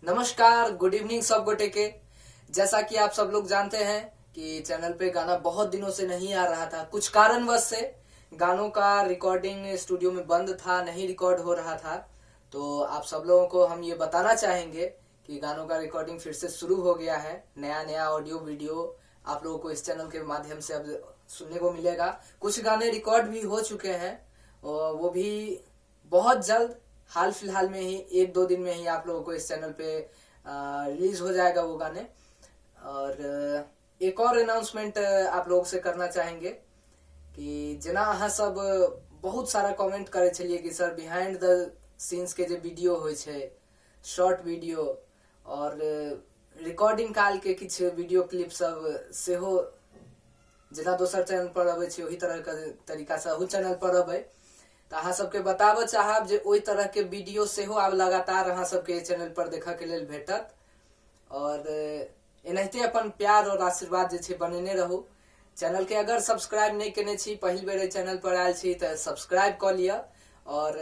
नमस्कार, good evening सब गोटे के। जैसा कि आप सब लोग जानते हैं कि चैनल पे गाना बहुत दिनों से नहीं आ रहा था, कुछ कारणवश से गानों का रिकॉर्डिंग स्टूडियो में बंद था, नहीं रिकॉर्ड हो रहा था। तो आप सब लोगों को हम ये बताना चाहेंगे कि गानों का रिकॉर्डिंग फिर से शुरू हो गया है। नया नया ऑडियो वीडियो आप लोगों को इस चैनल के माध्यम से अब सुनने को मिलेगा। कुछ गाने रिकॉर्ड भी हो चुके हैं और वो भी बहुत जल्द हाल फिलहाल में ही 1-2 दिन में ही आप लोगों को इस चैनल पे रिलीज हो जाएगा वो गाने। और एक और अनाउंसमेंट आप लोगों से करना चाहेंगे कि जेना अहाँ सब बहुत सारा कमेंट करै छलियै कि सर बिहाइंड द सीन्स के जे वीडियो होइ छै, शॉर्ट वीडियो और रिकॉर्डिंग काल के किछु वीडियो क्लिप सब सेहो जेना दोसर चैनल पर अबै छै ओही तरह के तरीका से अहू चैनल पर अबै, तऽ अहाँ सबके बताबऽ चाहब जे ओहि तरह के वीडियो सेहो आब लगातार अहाँ सबके चैनल पर देखऽ के लेल भेटत। और एनाहिते अपन प्यार और आशीर्वाद जे छै बनेने रहू। चैनल के अगर सब्सक्राइब नहि केने छी, पहिल बेर एहि चैनल पर आयल छी तऽ सब्सक्राइब कऽ लिअ और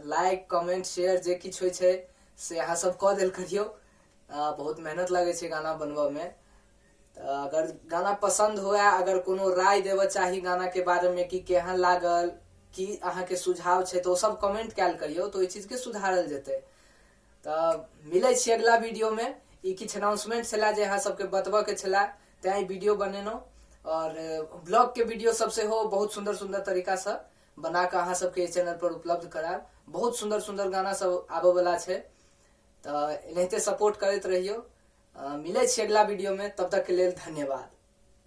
लाइक कमेंट शेयर जे किछु होइ छै से अहाँ सब कऽ देल करियौ। बहुत मेहनत लगै छै गाना बनबऽ मे। तऽ अगर गाना पसन्द हुए, अगर कोनो राय देबऽ चाही गाना के बारे में कि केहन लागल, की अहाँके सुझाव छै, तऽ ओ सब कमेंट कयल करियौ, तऽ ओहि चीज के सुधारल जेतै। तऽ मिलै छी अगला वीडियो में। ई किछु अनाउंसमेंट छलै जे अहाँ सबके बतबऽ के छलै, तें ई वीडियो बनेलहुँ। और ब्लॉग के वीडियो सब सेहो बहुत सुंदर सुंदर तरीका से बना कऽ अहाँ सबके चैनल पर उपलब्ध करायब। बहुत सुंदर सुंदर गाना सब आबऽ वाला छै, तऽ एनाहिते सपोर्ट करैत रहियौ। मिलै छी अगला वीडियो में, तब तक के लेल धन्यवाद।